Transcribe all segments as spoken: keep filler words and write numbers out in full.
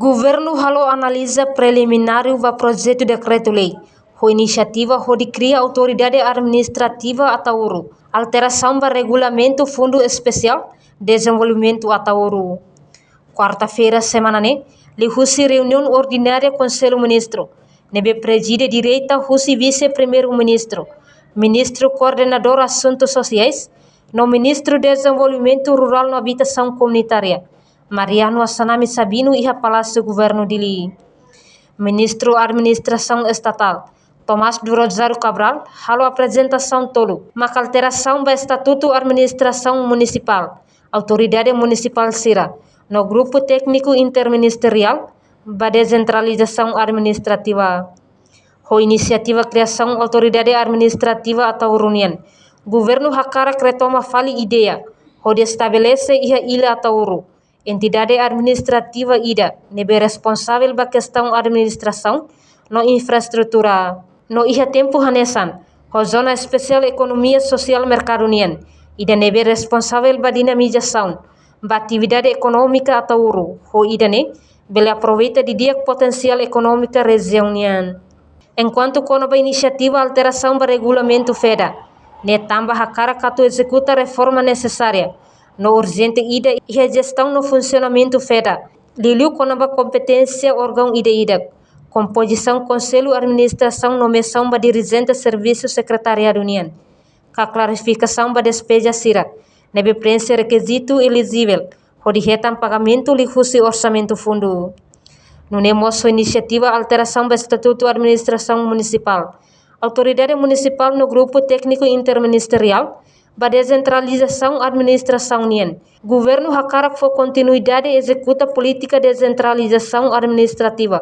Governu halo analiza prelimináriu ba projetu dekretu-lei ho inisiativa hodi kria Autoridade Administrativa Ataúro, alterasaun ba Regulamentu Fundu Espesiál Dezenvolvimentu Ataúro. Kuarta-feira semana ne'e, liuhusi reuniaun ordinária Konsellu Ministru, ne'ebé prezide direta husi Vise-Primeiru-Ministru, Ministru Koordenadór Asuntu Sosiais, no Ministru Dezenvolvimentu Rurál no Abitasaun Komunitária, Mariano Assanami Sabino, iha Palásiu Governu Dili. Ministru Administrasaun Estatál, Tomás do Rosário Cabral, halo aprezentasaun tolu, maka alterasaun ba Estatutu Administrasaun Munisipál, autoridade munisipál sira, no grupu tékniku interministeriál ba desentralizasaun administrativa. Ho inisiativa kriasaun Autoridade Administrativa Ataúro nian, governu hakarak retoma fali ideia hodi estabelese iha Illa Ataúro entidade administrativa ida ne'ebé responsavel ba kestaun administrasaun no infraestrutura. No iha tempu hanesan, ho Zona Espesiál Ekonomia Sosiál Merkadu nian, ida ne'ebé responsavel ba dinamizasaun ba atividade ekonómika Ataúro, ho ida-ne'e bele aproveita didi'ak potensiál ekonómika rejiaun nian. Enkuantu kona-ba inisiativa alterasaun ba regulamentu FEDA, ne'e tanba hakarak atu ezekuta reforma nesesária no urjente ida iha jestaun no funsionamentu FEDA, liuliu kona-ba kompeténsia órgaun ida-idak, kompozisaun Konsellu Administrasaun, nomeasaun ba dirijente servisu sekretariadu nian, ka klarifikasaun ba despeza sira ne'ebé preenxe rekizitu elijivel hodi hetan pagamentu liuhusi orsamentu fundu. Nune'e mós ho inisiativa alterasaun ba Estatutu Administrasaun Munisipál, Autoridade Munisipál no grupu tékniku interministeriál ba desentralizasaun administrasaun nian, governu hakarak fó kontinuidade ezekuta polítika desentralizasaun administrativa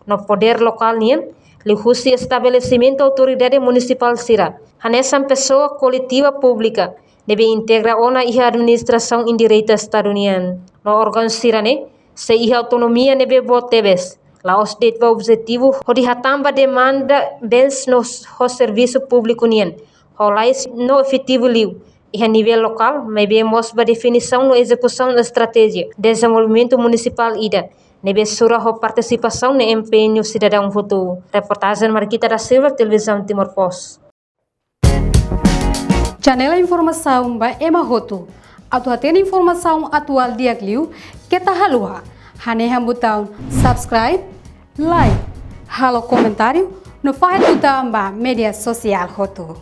no podér lokál nian, liuhusi estabelesimentu autoridade munisipál sira, hanesan pesoa koletiva públika ne'ebé integra ona iha administrasaun indireta Estadu nian. No órgaun sira-ne'e sei iha autonomia ne'ebé boot tebes, la'ós de'it ba objetivu hodi hatán ba demanda de'it no ho servisu públiku nian, ho lais no efetivu liu iha nivel lokál, maibé mós ba definisaun no ezekusaun estratéjia dezenvolvimentu munisipál ida ne'ebé sura ho partisipasaun no empeñu sidadaun hotu. Reportajen Marquita da Silva, Televizaun Timor Post. Janela informasaun ba ema hotu. Atu hatene informasaun atuál di'ak liu, keta haluha hanehan butaun subscribe, like, halo komentáriu, no fahe tutan ba média sosiál hotu.